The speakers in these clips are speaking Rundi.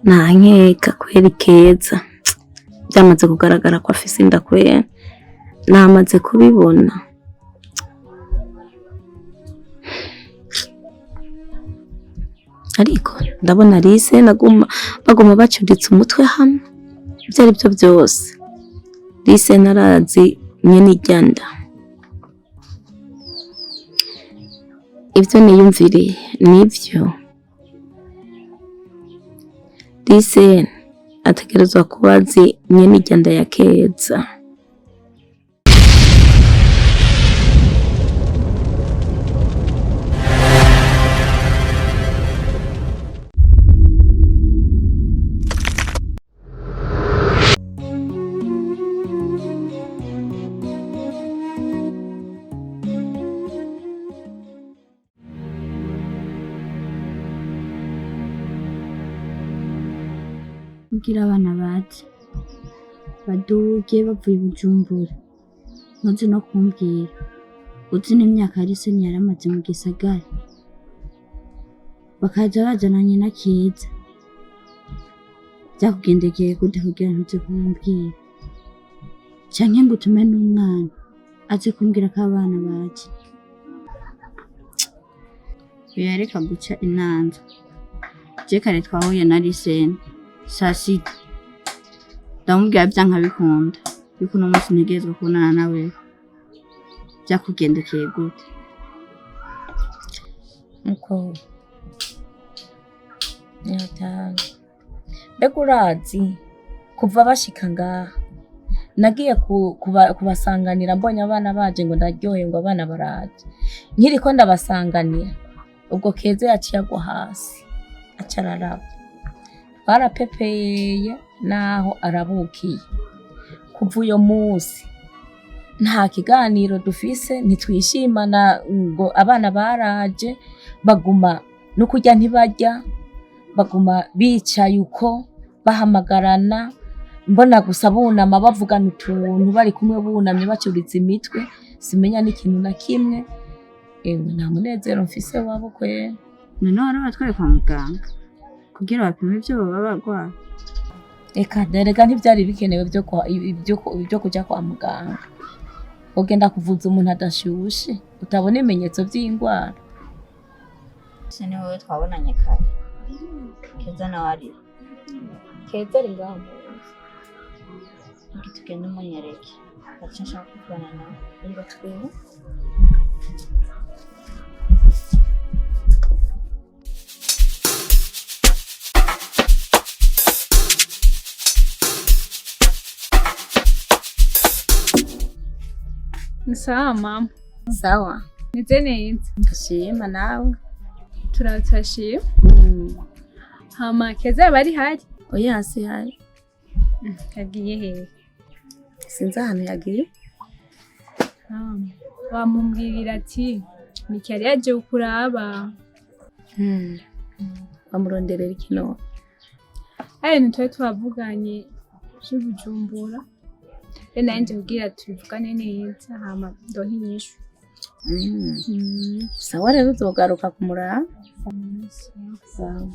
Nta nkeka kweri Keza byamaze kugaragara ko afise inda kweri, namaze kubibona. Ariko ndabona Alice naguma baguma bacuritse umutwe hamwe, ibyo ari byo byose Alice narazi nyene irya nda. Ibyo niyumviriye nibyo, Alice ategerezwa kuba azi nyene irya nda ya Keza. Kugira abana baze baduge bavuye i Bujumbura, ntuzi no kumbwira uzi n'imyaka Arisoni yaramaze mu gisagara, bakaza bazananye na Keza. Vyakugendekeye gute kugira ntuze kumbwira canke ngo utume n'umwana aze kumbwira ko abana baje? Oya reka guca inanza, je kare twahuye na Ariseni saa sita, ndamubwira vyanka bikunda yuko uno munsi ntegerezwa kubonana nawe. Vyakugendekeye gute? Mukuru nyatanga, mbega urazi kuva bashika ngaha nagiye kubasanganira mbonye abana baje ngo ndaryohe ngo abana baraje, nkiriko ndabasanganira ubwo Keza yaciye agwa hasi aca araraba, twarapepeye naho arabukiye. Kuva uyo munsi nta kiganiro dufise, ntitwishimana ngo abana baraje, baguma no kurya ntibarya, baguma bicaye uko bahamagarana, mbona gusa bunama bavugana utuntu bari kumwe bunamye bacuritse imitwe, simenya n'ikintu na kimwe. Ewe nta munezero mfise wabo kwera. None warabatwaye kwa muganga kugira bapime ivyo boba barwaye? Eka erega ntivyari bikenewe vyo kuja kwa muganga. Ugenda kuvuza umuntu adashushe utabona ibimenyetso vy'indwara. Se ni wowe twabonanye kare, Keza nawe arira. Keza ari ngaho mu nzu. Ngi tugende umunyereke, aca nshaka kuvugana nawe. Ngo twiwe. Ni sawa mama. Sawa. Meze neza. Ndashima nawe. Turashima. Hama Keza yaba ari hari? Oya si hari. Yagiye hehe? Sinzi ahantu yagiye. Bamumbwirira ati Miki yari yaje kukuraba. Bamuronderera ikinono. Ari ntitwari twavuganye vy'i Bujumbura. Rero nari nje kugira tubivugane neza hama ndonke inyishu. Sawa rero uzogaruka kumuraba. Sawa.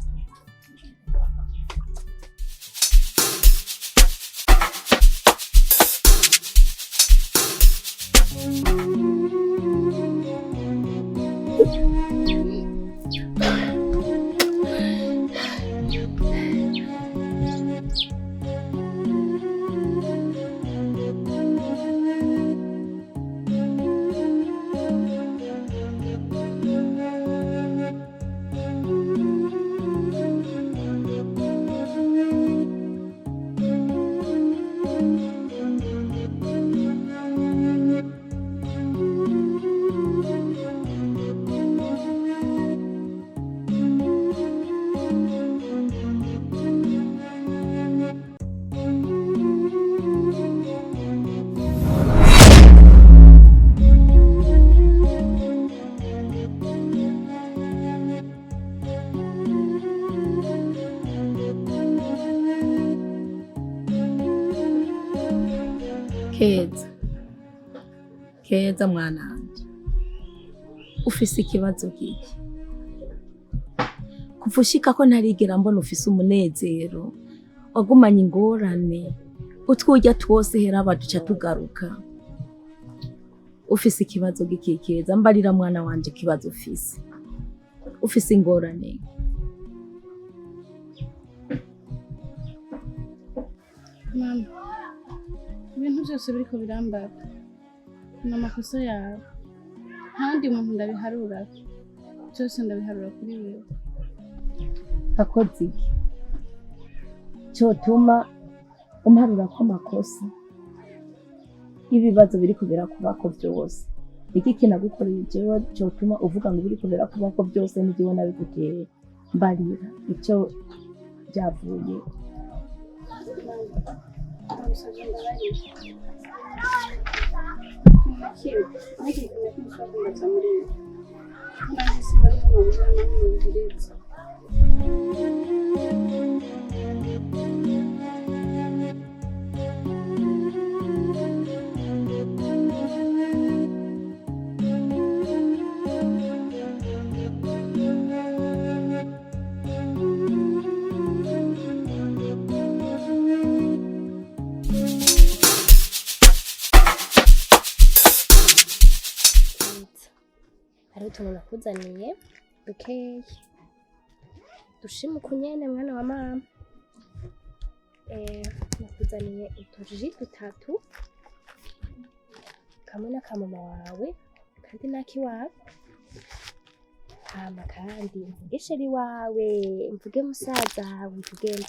Keza, Keza mwana wanje, ufise ikibazo kiki? Kuva ushika ko ntarigera mbona ufise umunezero, wagumanye ingorane, utwurya twose hera baduca tugaruka. Ufise ikibazo giki Keza? Mbarira mwana wanje ikibazo ufise. Ufise ingorane. Mama, ibintu byose biriko birambara ni amakosa yawe, nta wundi muntu ndabiharura, byose ndabiharura kuri wewe. Akoze iki cyotuma umparura ko amakosa y'ibibazo biriko birakubako byose? Iki kinagukoreye jewe cyotuma uvuga ngo biriko birakubako byose nibyo nabiguteye? Mbarira icyo byavuye. Ndagusabye mbabarire. Nta kimwe, ariko ikintu kimwe ushobora kumbaza muri ibi. Nanjye simbona aho nabibona n'aho nabihuriza. Hariho utuntu nakuzaniye dukeyi, dushima ukunyene mwana wa mama. Nakuzaniye utuji dutatu, kamwe n'aka mama wawe kandi n'akiwawe, hama kandi mvuge chéri wawe, mvuge musaza wawe, mvuge nde?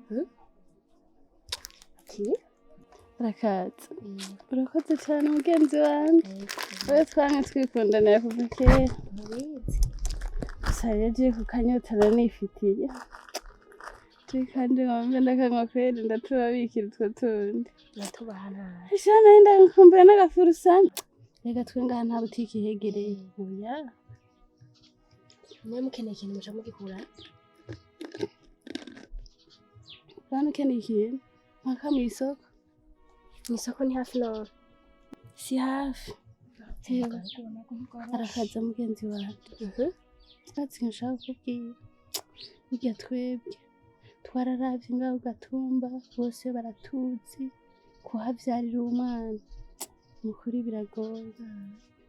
Hmm? Ati Urakaza, urakoze cyane mugenzi wanjye, wowe twamye twikundanira kuva kera. Ntubizi. Gusa rero je ku kanyota nifitiye je kandi ngombe ndakanywa kweri, ndatubabikira utwo tundi. Natubaha nabi. Sha nari ndakumbuye n'agafurusane. Reka twe ngaha nta butike ihegereye, oya. Niba mukeneye ikintu muca mugikura. Urabona ukeneye ikintu mpaka mw'isoko. Mw'isoko ni hafi none? Si hafi. Hewe, arakaza mugenzi wanje. Ikibazo nshaka kukubwira, burya twebwe twararavye ngaho Gatumba bose baratuzi, kuhavyarira umwana ni ukuri biragoye.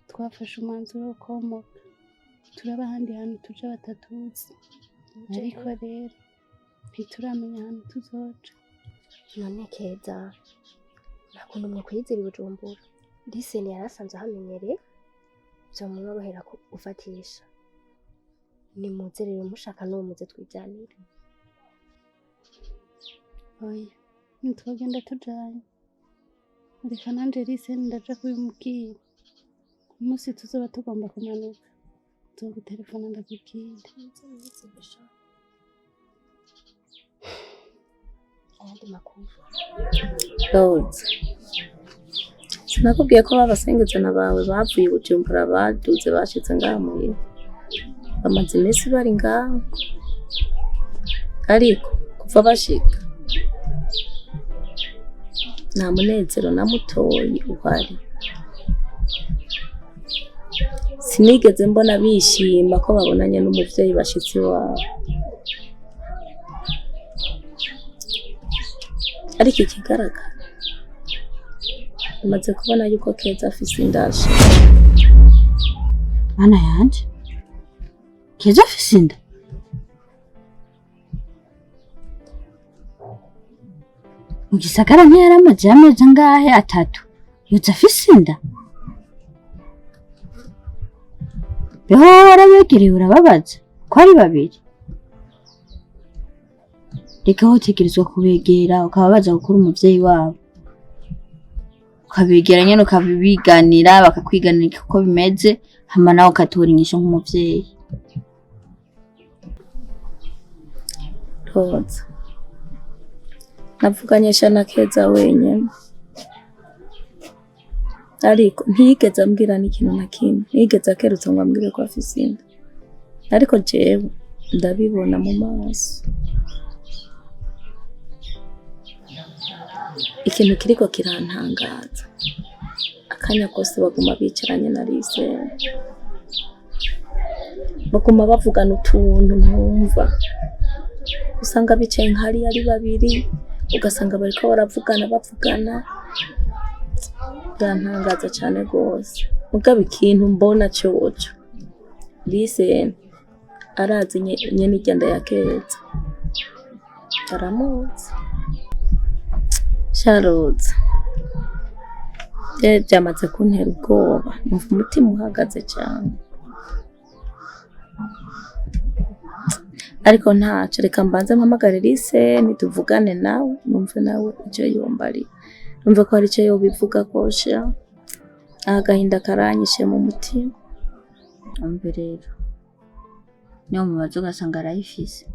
Twafashe umwanzuro wo komoka, turaba ahandi hantu tuja batatuzi, ariko rero ntituramenya ahantu tuzoja. None Keza, nta kuntu mwokwiyizira i Bujumbura? Liseni yari asanzwe ahamenyereye, vyomworohera gufatisha. Nimuze rero mushaka n'uwo muze twijyanire. Oya, ntitwogenda tujanye, reka nanje Liseni ndaja kubimubwira. Umunsi tuzoba tugomba kumanuka nzogutelefona ndakubwire. Muze mwizire sha. Ayandi makuru? Roza, sinakubwiye ko babasengezana bawe bavuye i Bujumbura baduze bashitse ngaha muhira? Bamaze iminsi bari ngaha, ariko kuva bashika nta munezero na mutoyi uhari. Sinigeze mbona bishima ko babonanye n'umuvyeyi bashitsi wabo. Ariko ikigaragara, umaze kubona yuko Keza afise indashe. Mana yanje, Keza afise inda? Mu gisagara ntiyari amaze amezi angahe, 3, yoza afise inda? Beho wowe warabegereye urababaza ko ari babiri? Reka wotegerezwa kubegera ukababaza gukora umuvyeyi wabo, ukabegera nyene ukabiganira, bakakwiganira uko bimeze, hama nawe ukatora inyishu nk'umuvyeyi. Roza, navuganyesha na Keza wenyene, ariko ntiyigeze ambwira n'ikintu na kimwe, ntiyigeze akerutsa ngo ambwire ko afise inda, ariko jewe ndabibona mu maso. Ikintu kiriko kirantangaza, akanya kose baguma bicaranye na Lise, baguma bavugana utuntu ntumva. Usanga bicaye nk'hariya ari babiri, ugasanga bariko baravugana bavugana, birantangaza cane rwose. Mugabo ikintu mbona coco, Lise arazi nyene irya nda ya Keza, aramuzi. Sharoza, byamaze kuntera ubwoba, numva umutima uhagaze cane. Ariko ntaco, reka mbanze mpamagare Lise nituvugane nawe, numve nawe ico yombariye, numve ko hari ico yobivuga kosha. Agahinda karanyishe mu mutima. Umve rero, niyo mubaza ugasanga arayifise,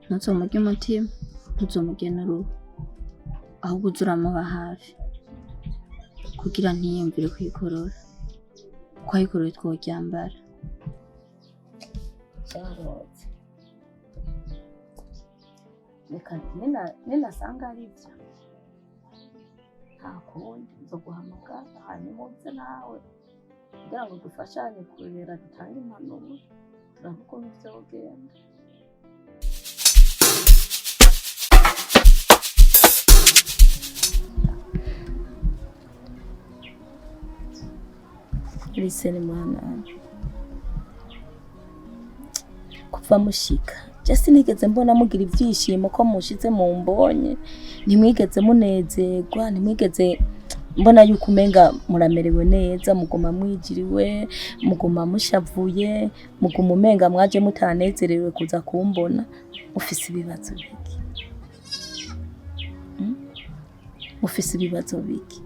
ntuzomurye umutima, ntuzomurye n'uruhu, ahubwo uze uramuba hafi kugira ntiyiyumvire kwikorora, kuko ayikorora tworyambara. Sharoza, reka ninasanga ari byo, nta kundi nzoguhamagara hanyuma uze nawe kugira ngo dufashanye kurera, dutange impanuro, turabe ukuntu vyogenda. Lise ni mwana kuva mushika je sinigeze mbona mugira ibyishimo ko mushize mu mbonye, ntimwigeze munezerwa, ntimwigeze mbona yuko umenga muramerewe neza, muguma mwijiriwe, muguma mushavuye, muguma umenga mwaje mutanezerewe kuza kumbona. Mufise ibibazo biki? Mufise ibibazo biki?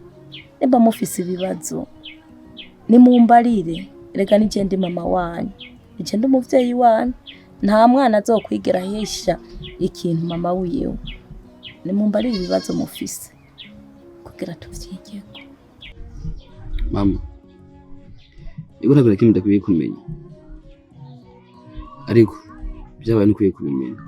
Nimba mufise ibibazo nimumbarire, reka nije ndi mama wanyu, nije ndi umuvyeyi wanyu, nta mwana azokwigera ahisha ikintu mama wiwe. Nimumbarire ibibazo mufise kugira tuvyigeko. Mama, niko ntabwo na kimwe ndakwiye kumenya, ariko byabaye nukwiye kubimenya.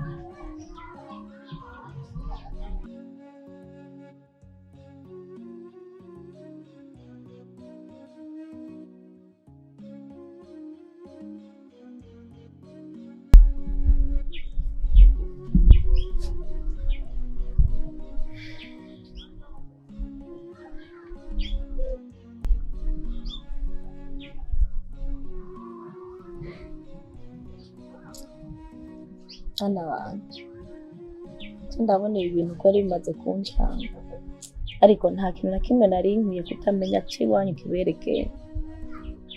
Bana banje, ndabona ibi bintu ko ari bimaze kuncanga, ariko nta kintu na kimwe nari nkwiye kutamenya c'iwanyu kiberekeye,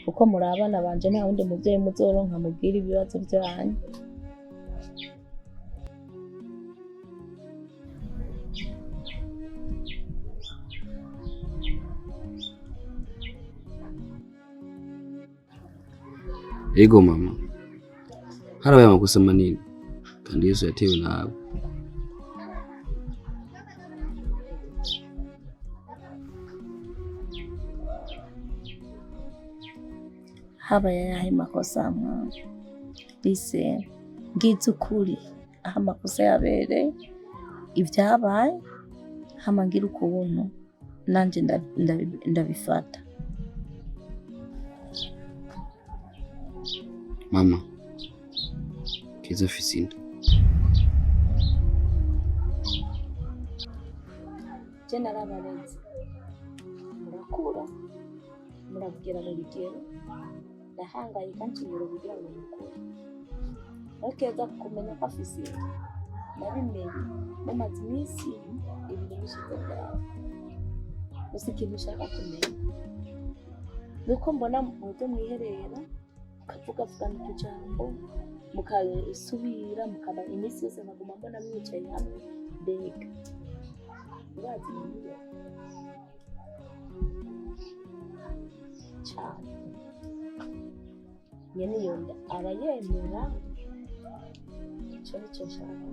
kuko muri abana banje nta wundi muvyeyi muzoronka mubwira ibibazo vyanyu. Ego mama, harabaye amakosa manini kandi Yesu yatewe nawe. Habaye ayahe makosa mwana? Lise, ngize ukuri aho amakosa yabereye, ibyabaye, hama ngira ukuntu nanje ndabifata. Mama, Keza afise inda. Je narabareze, murakura, murabwira mu bigero, ndahangayika nshimira kugira ngo mukure. Ariko Keza kumenya ko afise inda, nabimenye mumaze iminsi ibiri bishize bwawe. Gusa ikintu ushaka kumenya nuko mbona muze mwiherera, mukavugavugana utujambo, mukasubira, mukaba iminsi yose nkaguma mbona mwicaye hamwe. Mbega urazi niyo cane nyene iyo nda arayemera? Ico nico nshaka.